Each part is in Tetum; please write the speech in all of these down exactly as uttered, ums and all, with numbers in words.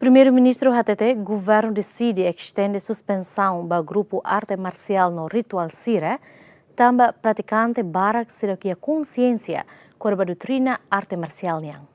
Primeiru-Ministru hatete, governu deside estende suspensaun ba grupu arte marsiál no rituál sira, tanba pratikante barak seidauk iha konxiénsia kona-ba doutrina arte marsiál nian.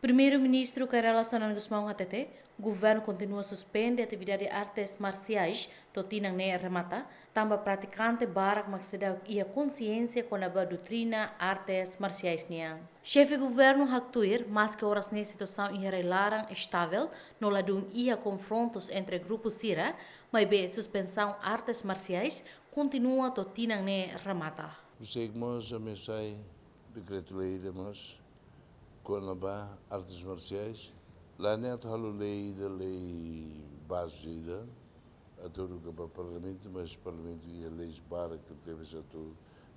Primeiru-Ministru Kay Rala Xanana Gusmão hatete, governu kontinua suspende atividade artes marsiais to'o tinan ne'e remata, tanba pratikante barak mak seidauk iha konxiénsia kona-ba doutrina artes marsiais nian. Xefe governu haktuir, maske oras ne'e situasaun iha rai-laran estável no ladún iha konfrontus entre grupu sira, maibé suspensaun artes marsiais kontinua to'o tinan ne'e remata. Konsege mós, ami sai dekretu-lei ida mós kona-ba artes marsiais. La ne'e atu halo lei ida, lei baze ida, atu haruka ba parlamentu, mas parlamentu iha leis barak ke tebes atu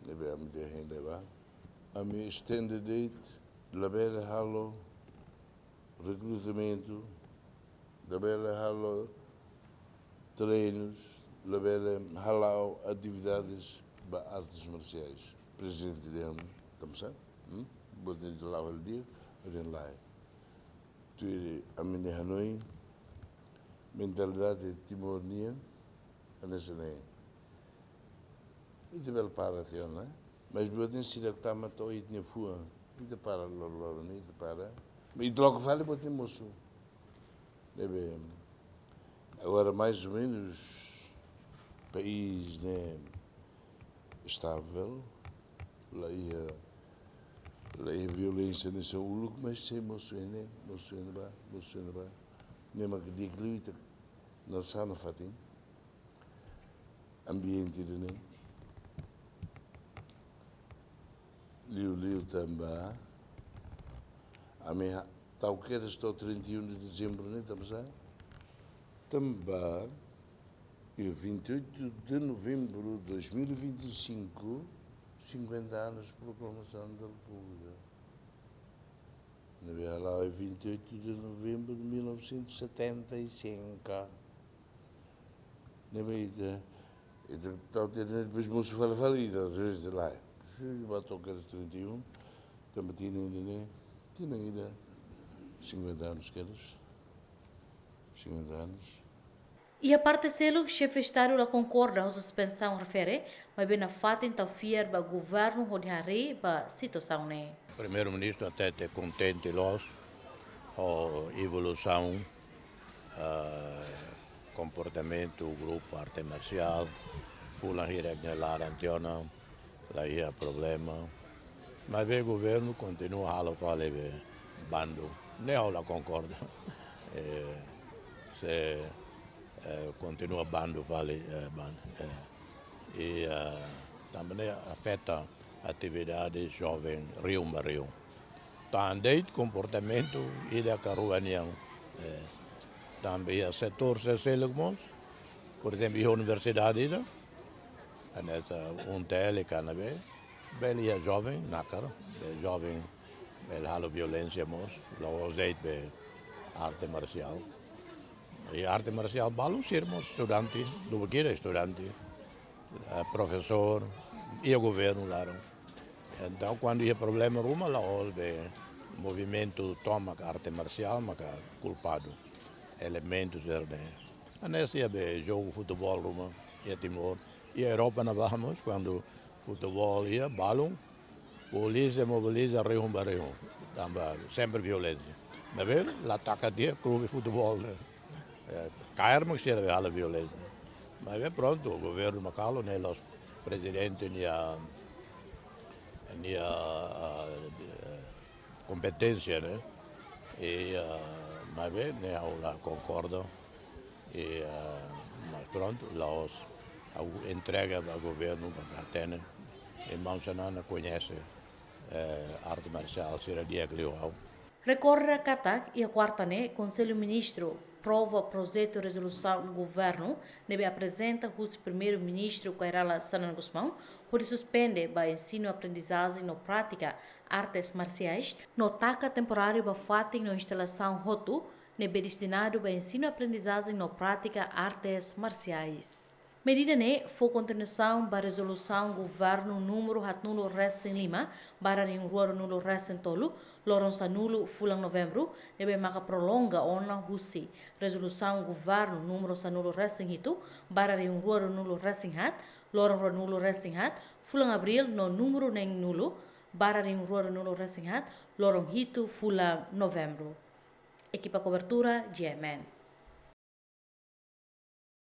ne'ebé ami dehan ne'ebá. Ami estende de'it, labele halo rekrutamentu, labele hala treinus, labele hala'o atividades ba artes marsiais. Prezidente dehan, tanba sá? Hmm? Botin de lava dia, ren lai. Tuir ami-nia hanoin, mentalidade Timor nian, hanesan ne'e. Ita bele para tiha ona, mas buat ne'e seidauk tama to'o ita-nia fuan. Ita para loroloron, ita para. Ita loke fali buat ne'e mosu. Ne'ebé, agora mais ou menos país ne'e estável, la iha, la iha violénsia hanesan uluk, mas sei mosu ne'e, mosu ne'ebá, mosu ne'ebá. Ne'e mak di'ak liu ita hanesan fatin ambiente ida-ne'e. Liuliu tanba ami ha-, tau kedas to'o trinta e um de dezembro ne'e, tanba sá? Tanba, em vinte e oito de novembro de dois mil e vinte e cinco, cinquenta anos de proclamação da República. Ne'ebé hala'o em vinte e oito de novembro de mil novecentos e setenta e cinco. Ne'ebé ita, ita tau tiha ne'e, depois mosu fali fali ita, às vezes lá. Ba to'o kedas trinta e um, tanba tinan ida-ne'e, tinan ida, cinquenta anos kedas, cinquenta anos. Iha parte seluk, Xefe Estadu la konkorda ho suspensaun refere, maibé nafatin tau fiar ba governu hodi harii ba situasaun ne'e. Primeiru-Ministru hatete kontente loos ho evolusaun, ah, komportamentu grupu arte marsiál, fulan hirak nia laran tiha ona, la iha problema. Maibé governu kontinua halo fali be bandu. Ne'e ha'u la konkorda. Eh, se, eh, kontinua bandu fali, eh, ban-, eh. I, eh, tanba ne'e afeta atividade joven rihun ba rihun. Tan de'it komportamentu ida ka rua nian, eh, tanba iha setór sira seluk mós, por ezemplu, iha universidade ida, hanesan UNTL ka ne'ebé, bele iha joven nakar, be joven bele halo violénsia mós, la'ós de'it be arte marsiál. I arte marsiál balun sira mós estudante, lubuk ida estudante, eh, profesór, iha governu laran. Entaun, kuandu iha problema ruma, la'ós be movimentu tomak arte marsiál maka kulpadu. Elementu sira-ne'e. Hanesan iha be jogu futeból ruma, iha Timor. Iha Europa ne'ebá mós, kuandu futeból iha balun, polísia mobiliza rihun ba rihun. Tanba sempre violénsia. Maibé, la taka tiha klube futeból ne'e. Eh, kaer mak sira be halo violénsia. Maibé prontu, governu mak halo ne'e la'ós prezidente nia, nia, ah, eh, kompeténsia, ne'e? I, ah, maibé ne'e ha'u la konkorda. I, ah, mas prontu, la'ós ha'u entrega ba governu para hatene. Irmaun Xanana koñese, eh, arte marsiál sira di'ak liu ha'u. Rekorda katak, iha kuarta ne'e, Konsellu Ministru aprova projetu rezolusaun governu ne'ebé aprezenta husi Primeiru-Ministru Kay Rala Xanana Gusmão, hodi suspende ba ensinu-aprendizajen no prátika artes marsiais, no taka temporáriu ba fatin no instalasaun hotu ne'ebé destinadu ba ensinu-aprendizajen no prátika artes marsiais. Medida ne'e fó kontinuasaun ba rezolusaun governu númeru haatnulu resin lima barra rihun rua ruanulu resin tolu, loron sanulu fulan Novembru, ne'ebé maka prolonga ona husi rezolusaun governu númeru sanulu resin hitu barra rihun rua ruanulu resin haat, loron ruanulu resin haat fulan Abríl no númeru neenulu barra rihun rua ruanulu resin haat, loron hitu fulan Novembru. Ekipa kobertura, G M N.